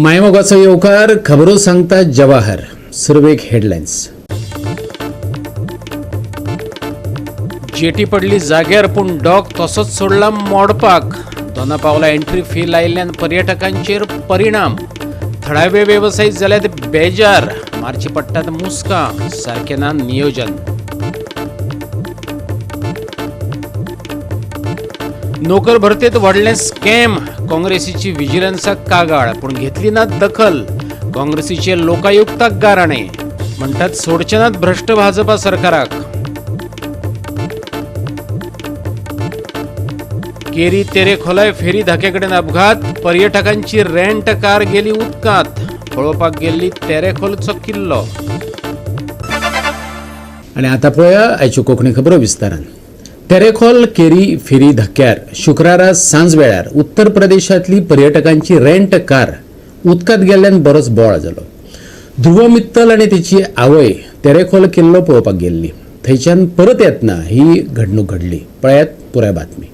मायमोगाचो येवकार. खबरो सांगता जवाहर. सुरवेक हेडलायन्स. जेटी पडली जाग्यार, पूण डॉक तसोच सोडला मोडपाक. दोना पावला एंट्री फी लायिल्ल्यान पर्यटकांचेर परिणाम. थळावे वेवसायीक जाल्यात बेजार. मारची पडटात मुस्कां, सारकें ना नियोजन. नोकर भरतेत व्हडलें स्कॅम. काँग्रेसीची विजिलन्साक कागाळ, पूण घेतली ना दखल. काँग्रेसीचे लोकायुक्ताक गाराणे, म्हणटात सोडचे नात भ्रश्ट भाजपा सरकाराक. केरी तेरेखोलाय फेरी धाक्याकडेन अपघात. पर्यटकांची रेंट कार गेली उदकांत. पळोवपाक गेल्ली तेरेखोलचो किल्लो. आणि आता पळोवया आयच्यो कोंकणी खबरो विस्तारान. तेरेखोल केरी फेरी धक्क्यार शुक्रारा सांज वेळार उत्तर प्रदेशांतली पर्यटकांची रेंट कार उदकांत गेल्ल्यान बरोच बोवाळ जालो. ध्रुव मित्तल आनी तेची आवय तेरेखोल किल्लो पळोवपाक गेल्ली. थंयच्यान परत येतना ही घडणूक घडली. पळयात पुराय बातमी.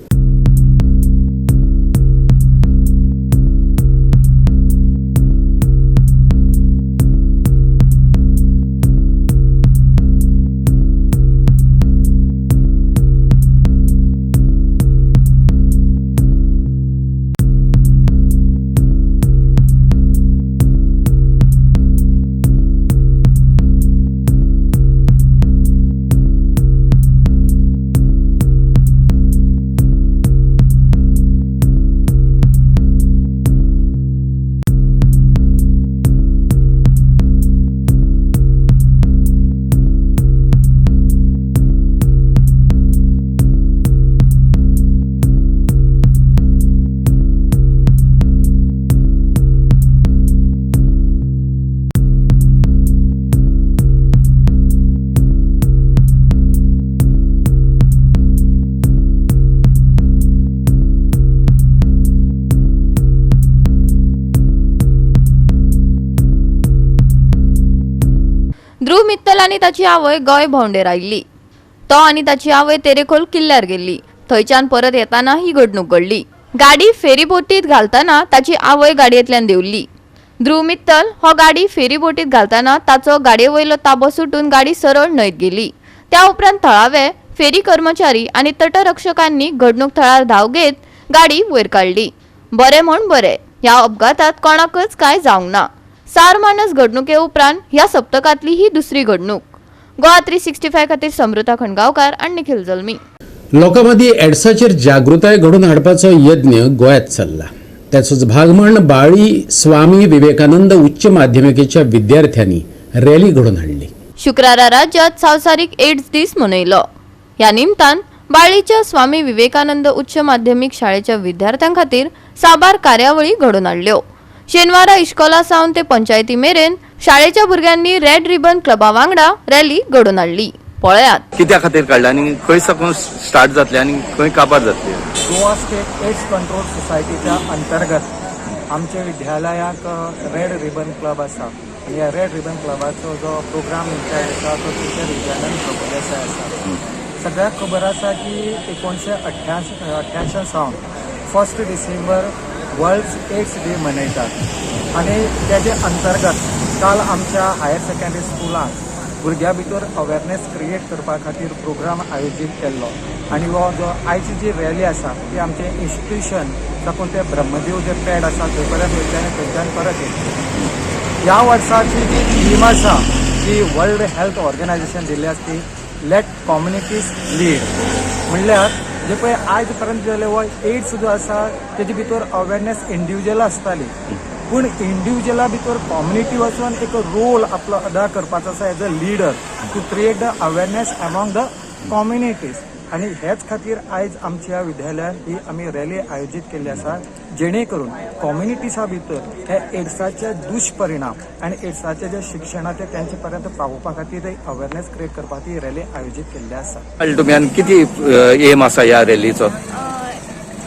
ध्रुव मित्तल आनी ताची आवय गोंय भोंवडेर आयिल्ली. तो आनी ताची आवय तेरेखोल किल्ल्यार गेल्ली. थंयच्यान परत येताना ही घडणूक घडली. गाडी फेरीबोटीत घालतना ताची आवय गाडयेंतल्यान देंवली. ध्रुव मित्तल हो गाडी फेरीबोटीत घालतना ताचो गाडये वयलो ताबो सुटून गाडी सरळ न्हंयत गेली. त्या उपरांत थळावे फेरी कर्मचारी आनी तटरक्षकांनी घडणूक थळार धांव घेत गाडी वयर काडली. बरें म्हूण बरें, ह्या अपघातात कोणाकच कांय जावंक ना. सार मानस घडणुके उपरांत ह्या सप्तकांतली ही दुसरी घडणूक. गोवा 365 खातीर समृता खणगांवकार आनी निखिल जल्मी. लोकां मदीं एड्साचेर जागृताय घडोवन हाडपाचो यज्ञ गोंयांत चल्ला. त्याचोच भाग म्हण बाळी स्वामी विवेकानंद उच्च माध्यमिकेच्या विद्यार्थ्यांनी रॅली घडोवन हाडली. शुक्रारा राज्यात संवसारीक एड्स दीस मनयलो. ह्या निमतान बाळीच्या स्वामी विवेकानंद उच्च माध्यमीक शाळेच्या विद्यार्थ्यां खातीर साबार कार्यावळी घडोवन हाडल्यो. शेनवारा इश्कोला सावन ते पंचायती मेरेन शाळेच्या भुरग्यांनी रेड रिबन क्लबा वांगडा रॅली घडोवन हाडली. पळयात. कित्या खातीर काडले आनी खंय साकून स्टार्ट जातले आनी खंय काबार जातले? गोवा स्टेट एड्स कंट्रोल सोसायटीच्या अंतर्गत आमच्या विद्यालयाक रेड रिबन क्लब आसा आनी ह्या रेड रिबन क्लबाचो जो प्रोग्राम इन्चार्ज आसा तो टिचर विजयानंद प्रभुदेसाय आसा. सगळ्याक खबर आसा की 1988 सावन 1 डिसेंबर वर्ल्ड एड्स डे मनयतात आनी तेजे अंतर्गत काल आमच्या हायर सेकंडरी स्कुलांत भुरग्यां भितर अवेरनेस क्रिएट करपा खातीर प्रोग्राम आयोजीत केल्लो आनी हो जो आयची जी रॅली आसा ती आमचे इन्स्टिट्यूशन साकून ते ब्रह्मदेव जे पेड आसा थंय पर्यंत वयतले आनी थंयच्यान परत येतले. ह्या वर्साची जी थीम आसा ती वर्ल्ड हेल्थ ऑर्गनायझेशन दिल्ली आसा ती लेट कॉम्युनिटीज लीड. म्हणल्यार जे पळय आयज पर्यंत जाले हो एड्स जो आसा तेजे भितर अवेरनेस इंडिविज्युअल आसताली, पूण इंडिविज्युअला भितर कॉम्युनिटी वचून एक रोल आपलो अदा करपाचो आसा as a leader to create the awareness among the communities. आनी हेच खातीर आयज आमच्या विद्यालयान ही आमी रॅली आयोजीत केल्ली आसा, जेणे करून कॉम्युनिटीसा भितर हे एड्साचे दुश्परिणाम आनी एड्साचे जे शिक्षण आहा ते तेंचे पर्यंत पावोवपा खातीर एक अवेरनेस क्रिएट करपा खातीर ही रॅली आयोजीत केल्ली आसा. काडले तुमी आनी किती एम आसा ह्या रॅलीचो?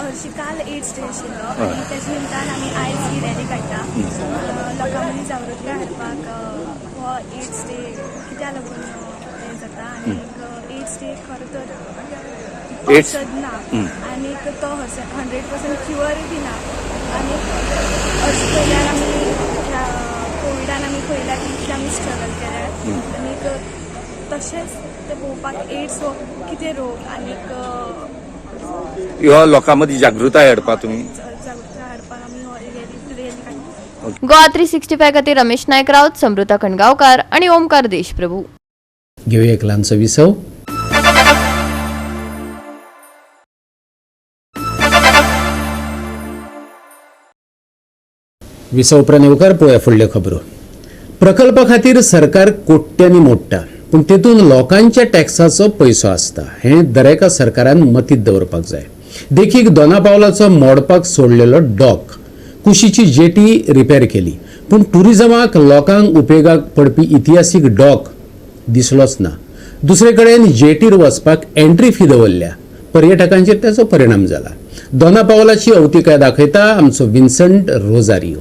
हरशीं काल एड्स डे आशिल्लो आनी तेजे निमतान आमी आयज ही रॅली काडटा लोकां मदीं जागृताय हाडपाक. हो एड्स डे कित्याक लागून हें जाता आनी एड्स डे खरो तर औषध ना आनीक तो 100% क्युअरूय बी ना आनी हरशीं पळयल्यार आमी निमतान आमी पळयला की कितें आमी स्ट्रगल केल्या आनीक तशेंच ते पळोवपाक एड्स हो कितें रोग आनीक ह्यो लोकां मदीं जागृताय हाडपा तुमी जागृताय हाडपाक आमी हो रॅली रॅली काडटा. गोवा 365 खातीर रमेश नायक राऊत, समृता खणगांवकार आणि ओमकार देशप्रभू. घेवया एक ल्हानसो विसव. विसव उपरांत येवकार. पळोवया फुडल्यो खबरो. प्रकल्पा खातीर सरकार कोट्यांनी मोडटा, पूण तेतून लोकांच्या टॅक्साचो पयसो आसता हें दरेका सरकारान मतींत दवरपाक जाय. देखीक दोना पावलाचो मोडपाक सोडलेलो डॉक, कुशीची जेटी रिपेर केली, पूण ट्युरिजमाक लोकांक उपेगाक पडपी इतिहासीक डॉक दिसलोच ना. दुसरे कडेन जेटीर वचपाक एंट्री फी दवरल्या, पर्यटकांचेर त्याचो परिणाम जाला. दोना पावलाची अवतिकाय दाखयता आमचो विन्संट रोजारियो.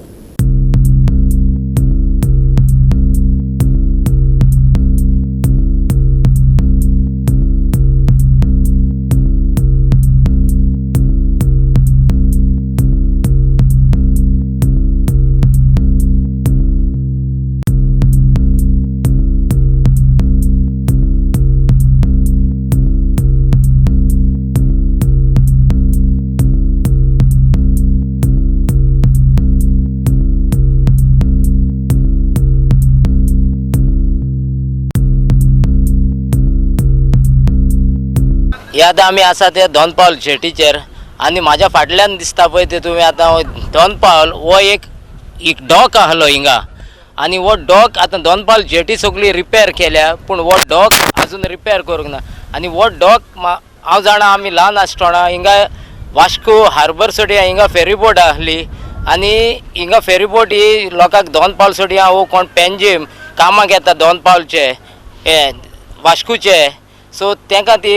हे आतां आमी आसा ते दोन पावल जेटीचेर आनी म्हाज्या फाटल्यान दिसता पळय ते तुमी आतां दोन पावल हो एक डॉक आहलो हिंगा आनी हो डॉक आतां दोन पावल जेटी सगळी रिपेर केल्या, पूण हो डॉक आजून रिपेर करूंक ना. आनी हो डॉक हांव जाणा आमी ल्हान आसतना हिंगा वास्को हार्बर सोडया हिंगा फेरीबोट आहली आनी हिंगा फेरीबोट ही लोकांक दोन पावल सोडया हो कोण पेंजीम कामाक येता दोन पावलचे हे वास्कोचे, सो तांकां ती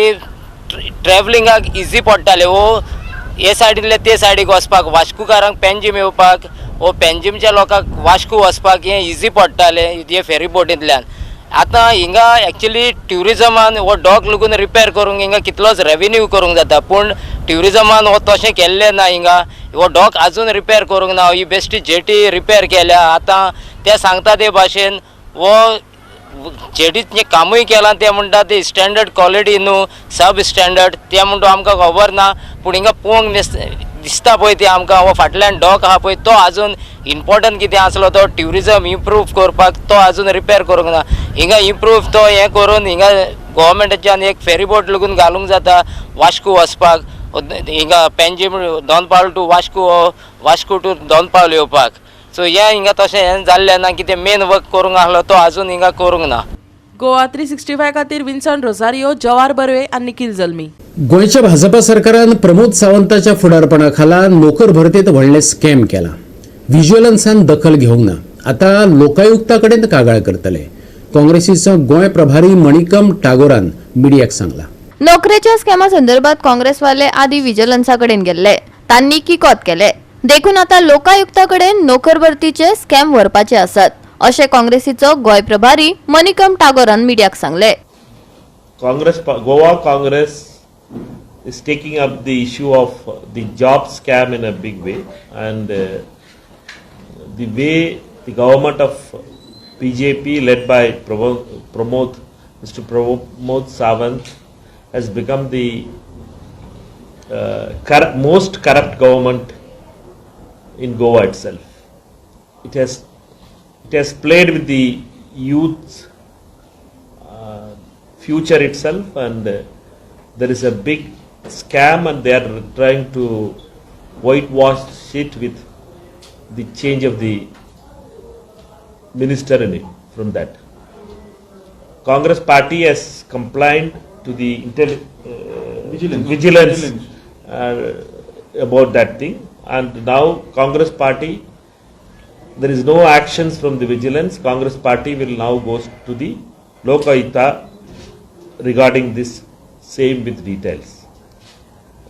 ट्रॅवलिंगाक इजी पडटाले. वो हे सायडींतले ते सायडीक वचपाक वास्कोकारांक पेंजीम येवपाक वो पेंजीमच्या लोकांक वास्को वचपाक हें इजी पडटालें हे फेरी बोटींतल्यान. आतां हिंगा एक्चुली ट्युरिजमान हो डॉक लागून रिपेर करूंक हिंगा कितलोच रेवेन्यू करूंक जाता, पूण ट्युरिजमान हो तशें केल्लें ना. हिंगा हो डॉक आजून रिपेर करूंक ना, ही बेश्टी जेटी रिपेर केल्या. आतां ते सांगता ते भाशेन हो जेटीचें कामूय केलां, ते म्हणटा ते स्टँडर्ड क्वॉलिटी न्हू सब स्टँडर्ड, ते म्हणटा आमकां खबर ना, पूण हिंगा पळोवंक दिसता पळय ते आमकां हो फाटल्यान डॉक आहा पळय तो आजून इम्पोर्टंट कितें आसलो तो ट्युरिजम इम्प्रूव करपाक तो आजून रिपेर करूंक ना. हिंगा इम्प्रूव तो हें करून हिंगा गोवोरमेंटाच्यान एक फेरीबोट लागून घालूंक जाता वास्को वचपाक, हिंगा पेंजीम दोन पावल टू वास्को, वास्को टू दोन पावल येवपाक. सो हें हिंगा तशें हें जाल्लें ना, कितें मेन वर्क करूंक आहलो तो आजून हिंगा करूंक ना. गोवा 365 खातीर विन्सन रोजारियो, जवार बर्वे आनी निखिल जल्मी. गोंयच्या भाजपा सरकारान प्रमोद सावंताच्या फुडारपणा खाला नोकर भरतेत व्हडलें स्कॅम केलां. विज्युअलन्सान दखल घेवंक ना, आतां लोकायुक्ता कडेन कागाळ करतले. काँग्रेसीचो गोंय प्रभारी मणिकम टागोरान मिडियाक सांगला. नोकरेच्या स्कॅमा संदर्भात काँग्रेसवाले आदी विजलन्सा कडेन गेल्ले, तांणी किकोत केले, देखून आतां लोकायुक्ता कडेन नोकर भरतीचे स्कॅम व्हरपाचे आसात अशें काँग्रेसीचो गोंय प्रभारी मणिकम टागोरान मिडियाक सांगले. Congress, Goa Congress is taking up the issue of the job scam in a big way, and the way the government of BJP led by Mr. Pramod Sawant has become the most corrupt government in Goa itself. It has played with the youth's future itself, and there is a big scam, and they are trying to whitewash it with the change of the minister in it. From that, Congress party has complained to the vigilance about that thing, and now Congress party, there is no actions from the vigilance. Congress party will now go to the Lokayukta regarding this same with details,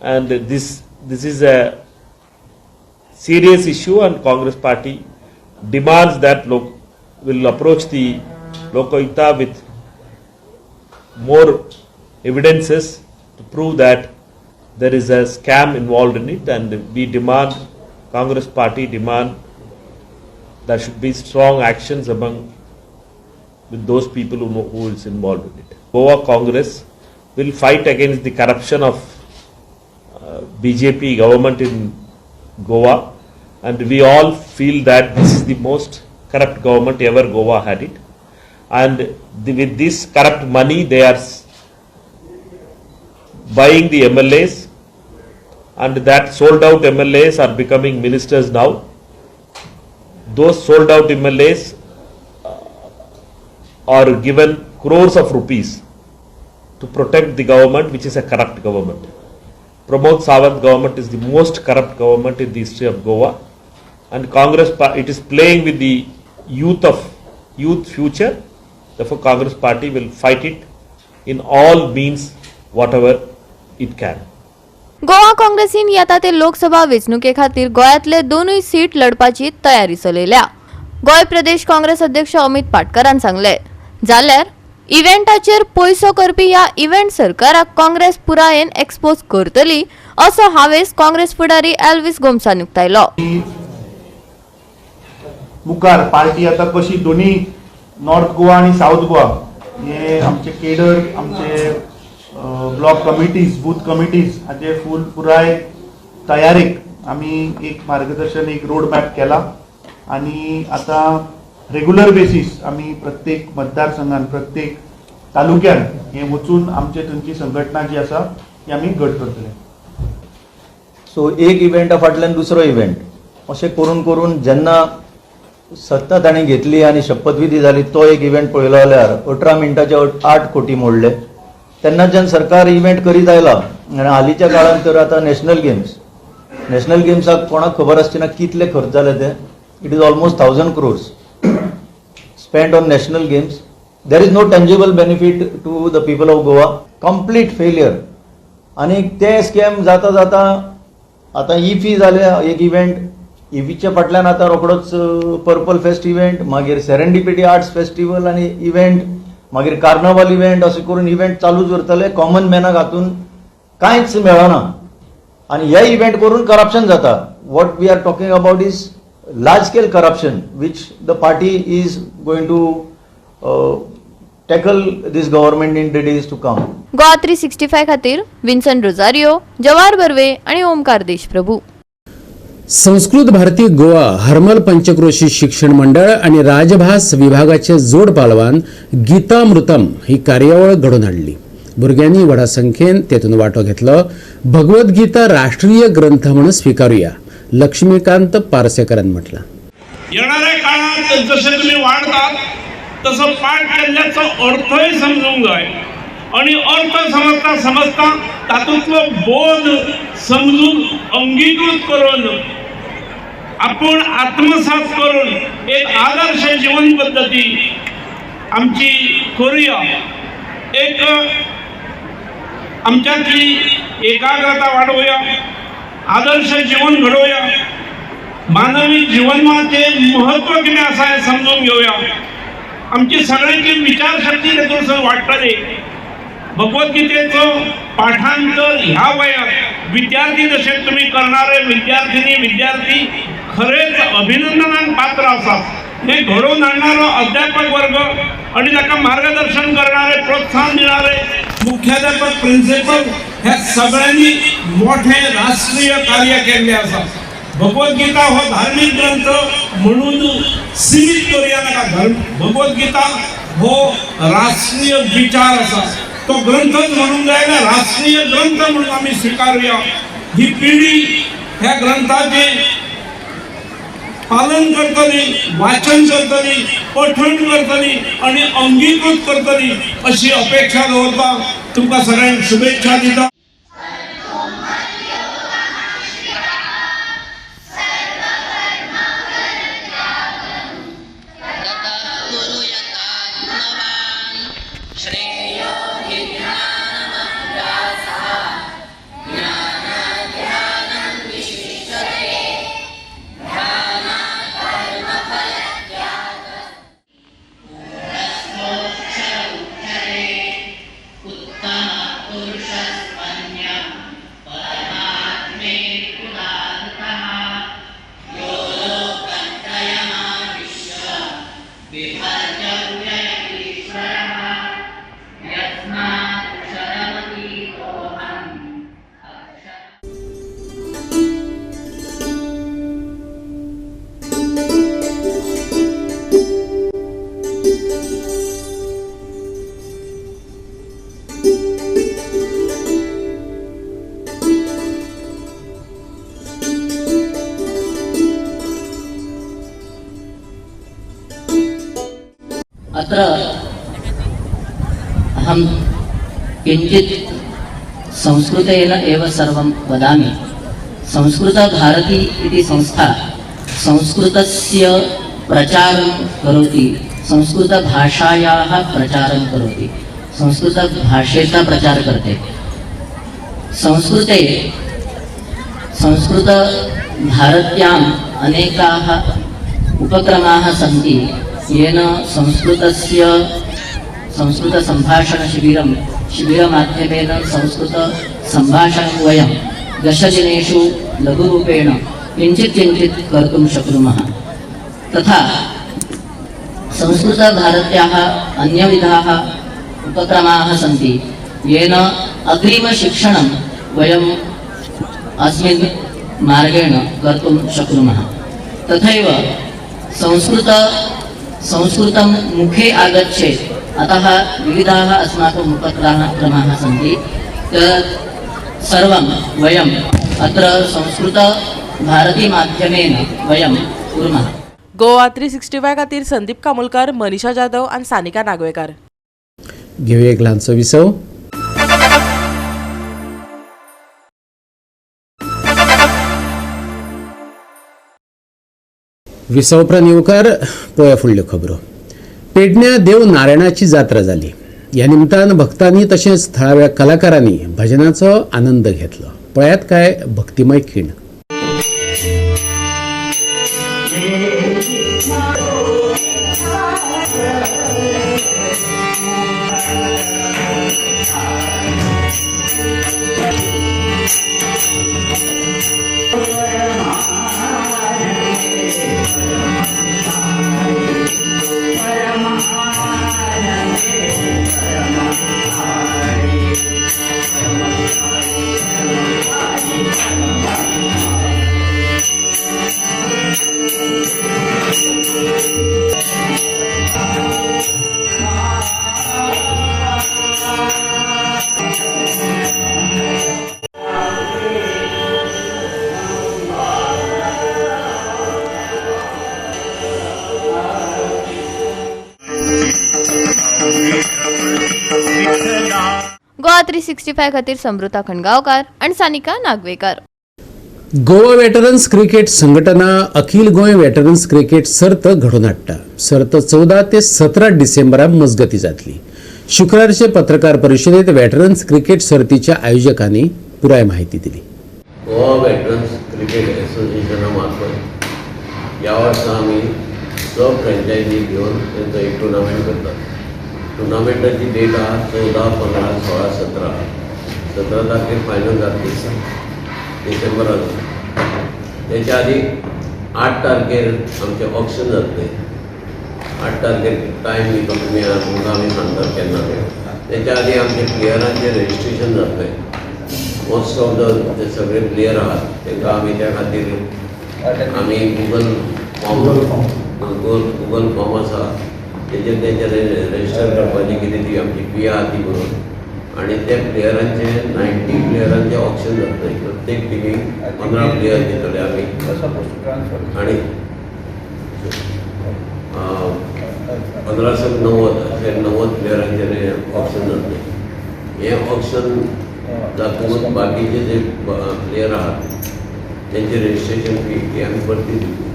and this is a serious issue, and Congress party demands that will approach the Lokayukta with more evidences to prove that there is a scam involved in it, and we demand, Congress party demand There should be strong actions among with those people who know who is involved in it. Goa Congress will fight against the corruption of BJP government in Goa, and we all feel that this is the most corrupt government ever Goa had it, and with this corrupt money they are buying the MLAs, and that sold out MLAs are becoming ministers now. Those sold out MLAs are given crores of rupees to protect the government, which is a corrupt government. Pramod Sawant government is the most corrupt government in the history of Goa, and Congress it is playing with the youth of youth future. Therefore, Congress party will fight it in all means, whatever it can. Goa काँग्रेसीन येता ते लोकसभा वेंचणुके खातीर गोंयांतले दोनूय seat लढपाची तयारी चलयल्या. गोंय प्रदेश काँग्रेस अध्यक्ष अमित पाटकरान सांगले, जाल्यार इव्हेंटाचेर पयसो करपी ह्या इव्हेंट सरकाराक काँग्रेस पुरायेन एक्सपोज करतली असो हावेस काँग्रेस फुडारी एल्विस गोम्सान उक्तायलो. मुखार पार्टी आतां कशी दोनी नॉर्थ गोवा आनी सावथ गोवा हे आमचे केडर, आमचे ब्लॉक कमिटीज, बूथ कमिटीज हाचे फूल पुराय तयारेक आमी एक मार्गदर्शन, एक रोड मॅप केला आनी आतां रेगुलर बेसीस आमी प्रत्येक मतदारसंघान, प्रत्येक तालुक्यान हे वचून आमचे थंयची संघटना जी आसा ती आमी घट करतले. सो एक इव्हेंटा फाटल्यान दुसरो इव्हेंट अशें करून करून जेन्ना सत्ता तांणी घेतली आनी शपथविधी जाली, तो एक इव्हेंट पळयलो जाल्यार 18 मिनटाचे 8 कोटी मोडले. तेन्नाच्यान सरकार इव्हेंट करीत आयला आनी हालींच्या काळांत तर आतां नॅशनल गेम्स, नॅशनल गेम्साक कोणाक खबर आसची ना कितले खर्च जाले ते. It is almost 1,000 crores spent on national games. There is no tangible benefit to the people of Goa. Complete failure. आनी ते स्कॅम जाता जाता आतां इफी जाले एक इव्हेंट. इफीच्या फाटल्यान आतां रोखडोच पर्पल फेस्ट इव्हेंट, मागीर सेरेंडिपिटी आर्ट्स फेस्टिवल आनी इव्हेंट, मागीर कार्नवल इव्हेंट, अशें करून इव्हेंट चालूच उरतले. कॉमन मॅनाक हातून कांयच मेळना आनी हे इव्हेंट करून करप्शन जाता. What we are talking about is large scale corruption, which the party is going to tackle this government in the days to come. Goa 365 खातीर विन्सन रोजारियो, जवाहर बर्वे आणि ओमकार देशप्रभू. संस्कृत भारती गोवा, हरमल पंचक्रोशी शिक्षण मंडळ आणि राजभास विभागाचे जोड पालवान गीतामृतम ही कार्यावळ घडोवन हाडली. भुरग्यांनी व्हडा संख्येन तेतून वांटो घेतलो. भगवद्गीता राष्ट्रीय ग्रंथ म्हणून स्विकारुया, लक्ष्मीकांत पार्सेकरान म्हटलं. येणाऱ्या काळात जसे तुम्ही वाढतात तसं पाठ केल्ल्याचो अर्थय समजूंक जाय आणि अर्थ समजता समजता तातूंतलो बोध समजून अंगीकृत करून, आपण आत्मसात करून एक आदर्श जीवन पद्दती आमची करूया. एक आमच्यातली एकाग्रता वाढवूया, आदर्श जीवन घडोवया, मानवी जीवनाचे महत्व कितें आसा हें समजून घेवया. आमची सगळ्यांची विचारशक्ती तातूंत वाडटली. भगवद्गीतेचो पाठांतर ह्या वयात विद्यार्थी जशे तुमी करणारे विद्यार्थिनी विद्यार्थी खरेच अभिनंदनाक पात्र आसात. हे घडोवन हाडणारो अध्यापक वर्ग आणि ताका मार्गदर्शन करणारे, प्रोत्साहन दिणारे मुख्याध्यापक, प्रिन्सिपल ह्या सगळ्यांनी मोठे राष्ट्रीय कार्य केल्लें आसा. भगवद्गीता हो धार्मीक ग्रंथ म्हणून सीमित करूया नाका. धर्म, भगवद्गीता हो राष्ट्रीय विचार आसा. तो ग्रंथच म्हणून जायना, राष्ट्रीय ग्रंथ म्हणून आमी स्विकारुया. ही पिढी ह्या ग्रंथाचे पालन करतली, वाचन करतली, पठण करतली आणि अंगीकृत करतली अशी अपेक्षा दवरता. तुमकां सगळ्यांक शुभेच्छा दिता. अत्र अहं किञ्चित् संस्कृतेन एव सर्वं वदामि। संस्कृतभारती इति संस्था संस्कृतस्य प्रचारं करोति, संस्कृतभाषायाः प्रचारं करोति, संस्कृतभाषेचा प्रचार करते। संस्कृते संस्कृतभारत्याम् अनेकाः उपक्रमाः सन्ति येन संस्कृतस्य संस्कृतसम्भाषणशिबिरं शिबिरमाध्यमेन संस्कृतसम्भाषणं वयं दशदिनेषु लघुरूपेण किञ्चित् किञ्चित् कर्तुं शक्नुमः। तथा संस्कृतभारत्याः अन्यविधाः उपक्रमाः सन्ति येन अग्रिमशिक्षणं वयम् अस्मिन् मार्गेण कर्तुं शक्नुमः। तथैव संस्कृतं मुखे आगच्छेत् अतः विविधाः अस्माकम् उपक्रमाः सन्ति। तत् सर्वं वयम् अत्र संस्कृतभारतीमाध्यमेन वयं कुर्मः। गोवा 365 खातीर संदीप कामुलकर, मनीषा जाधव आनी सानिका नागवेकर। घेवया एक ल्हानसो विसव। विसव उपरांत येवकार पळोवया फुडल्यो खबरो। पेडण्या देव नारायणाची जात्रा जाली। ह्या निमतान भक्तांनी तशेंच थळाव्या कलाकारांनी भजनाचो आनंद घेतलो। पळयात काय भक्तिमय खीण। गोवा 365 खातीर समृता खंडगावकार आणि सानिका नागवेकर। गोवा वेटरन्स क्रिकेट संघटना अखिल गोंय वेटरन्स क्रिकेट सर्त घडोवन हाडटा। सर्त 14 ते 17 डिसेंबरा मजगती जातली। शुक्रारचे पत्रकार परिशदेत वेटरन्स क्रिकेट सर्तीच्या आयोजकांनी पुराय माहिती दिली। गोवा वेटरन्स क्रिकेट एसोसिएशना मार्फत ह्या वर्सा आमी 6 फ्रेंचायजी घेवन तेंचो एक टुर्नामेंट करतात। टुर्नामेंटाची डेट आहा 14, 15, 16, 17। 17 तारखेर फायनल जातली डिसेंबरान। तेच्या आदी 8 तारखेर आमचें ऑक्शन जातलें। 8 तारखेर टायम दिता तुमी, तुमकां आमी सांगतात केन्ना तें। तेच्या आदी आमचें प्लेयरांचें रजिस्ट्रेशन जातलें। मोस्ट ऑफ the जे सगळे प्लेयर आहात तांकां आमी त्या खातीर आमी गुगल फॉर्म आसा तेजेर तेंचे रजिस्टर करपाची कितें ती आमची फी आहा ती भरून आनी त्या प्लेयरांचे 90 प्लेयरांचे ऑक्शन जातलें। प्रत्येक टिमीक 15 प्लेयर दितले आमी आनी 1590 अशे 90 प्लेयरांचे ऑक्शन जातलें। हें ऑक्शन जातकूच बाकीचे जे प्लेयर आहात तेंचे रजिस्ट्रेशन फी ती आमी परती दितली।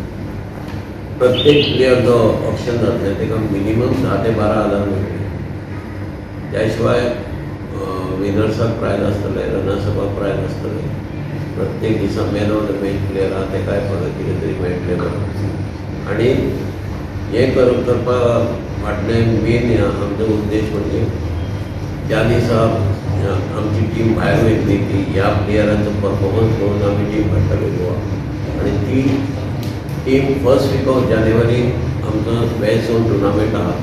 प्रत्येक प्लेयर जो ऑक्शन जातलें ताका मिनिमम 10 ते 12 हजार मेळटले। त्या शिवाय विनर्साक प्रायज आसतलें, रनर्साक प्रायज आसतलें। प्रत्येक दिसा man of the match player आहा तेकाय कितें तरी मेळटलें बरें। आनी हें करपा फाटलें मेन आमचो उद्देश म्हणजे ज्या दिसा आमची टीम भायर वयतली ती ह्या प्लेयरांचो परफॉर्मन्स पळोवन आमी टीम हाडटले गोवा। आनी ती टीम फर्स्ट वीक ऑफ जानेवारी आमचो वेस्ट झोन टुर्नामेंट आहा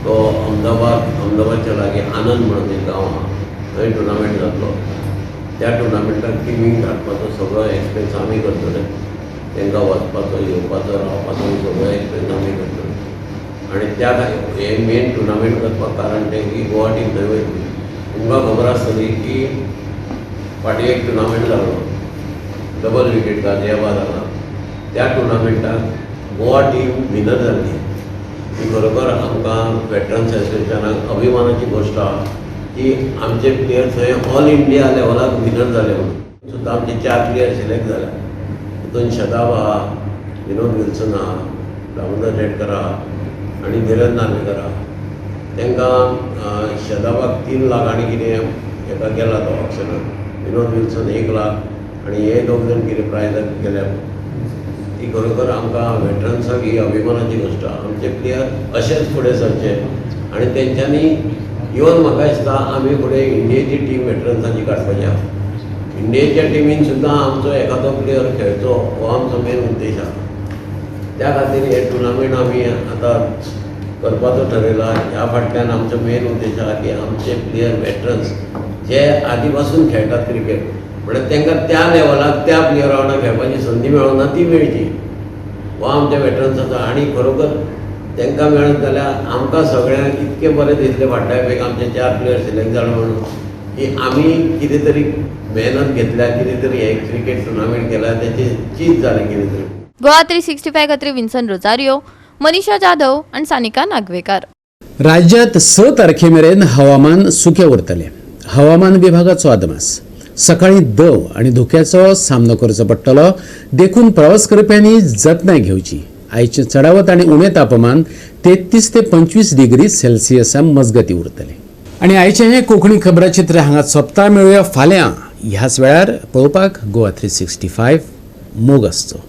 तो अहमदाबादच्या लागीं आनंद म्हणून एक गांव आहा थंय टुर्नामेंट जातलो। त्या टुर्नामेंटाक टिमीक धाडपाचो सगळो एक्सपेन्स आमी करतले। तांकां वचपाचो, येवपाचो, रावपाचो सगळो एक्सपेन्स आमी करतले। आनी त्या हे मेन टुर्नामेंट करपाक कारण तें की गोवा टीम थंय वयतली तुमकां खबर आसतली की फाटीं एक टुर्नामेंट जालो डबल विकेट गाजियाबाद हांगा. त्या टुर्नामेंटाक गोवा टीम विनर जाल्ली. ही खरोखर आमकां वेटरन्स एसोसिएशनाक अभिमानाची गोश्ट आहा की आमचे प्लेयर थंय ऑल इंडिया लेवलाक विनर जाले म्हणून. सुद्दां आमचे चार प्लेयर सिलेक्ट जाल्या. तितून शदाब आहा, विनोद विल्सन आहा, दामोदर रेडकर आहा आनी धीरज नार्वेकर आहा. तांकां शदाबाक 3 लाख आनी कितें हेका गेला तो ऑक्शनाक, विनोद विल्सन 1 लाख आनी हे दोग जाण कितें प्रायजाक गेल्या. ती खरोखर आमकां वेटरन्साक ही अभिमानाची गोश्ट आहा. आमचे प्लेयर अशेंच फुडें सरचे आनी तेंच्यांनी इवन म्हाका दिसता आमी फुडें इंडियेची टीम वेटरन्साची काडपाची आहा. इंडियेच्या टिमीन सुद्दां आमचो एखादो प्लेयर खेळचो हो आमचो मेन उद्देश आहा. त्या खातीर हे टुर्नामेंट आमी आतां करपाचो ठरयला. ह्या फाटल्यान आमचो मेन उद्देश आहा की आमचे प्लेयर वेटरन्स जे आदी पासून खेळटात क्रिकेट, म्हणल्यार तांकां त्या लेवलाक त्या प्लेयरा वांगडा खेळपाची संदी मेळना, ती मेळची हो आमच्या वेटरन्साचो. आनी खरोखर तांकां मेळत जाल्यार आमकां सगळ्यांक इतकें बरें दिसलें फाटल्या खेपेक आमचे चार प्लेयर सिलेक्ट जाले म्हणून की आमी कितें तरी मेहनत घेतल्या, कितें तरी हे क्रिकेट टुर्नामेंट केल्या, तेचें चीज जालें कितें तरी. गोवा 365 खातीर विन्सन रोजारियो, मनीषा जाधव आनी सानिका नागवेकार. राज्यात 6 तारखे मेरेन हवामान सुकें उरतलें, हवामान विभागाचो अदमास. सकाळी दव आनी धुक्याचो सामनो करचो पडटलो, देखून प्रवास करप्यांनी जतनाय घेवची. आयचें चडावत आनी उणें तापमान 33 ते 25 डिग्री सेल्सियसा मजगती उरतलें. आनी आयचें हें कोंकणी खबराचित्र हांगा सोंपता. मेळुया फाल्यां ह्याच वेळार. पळोवपाक गोवा 365. मोग आसचो.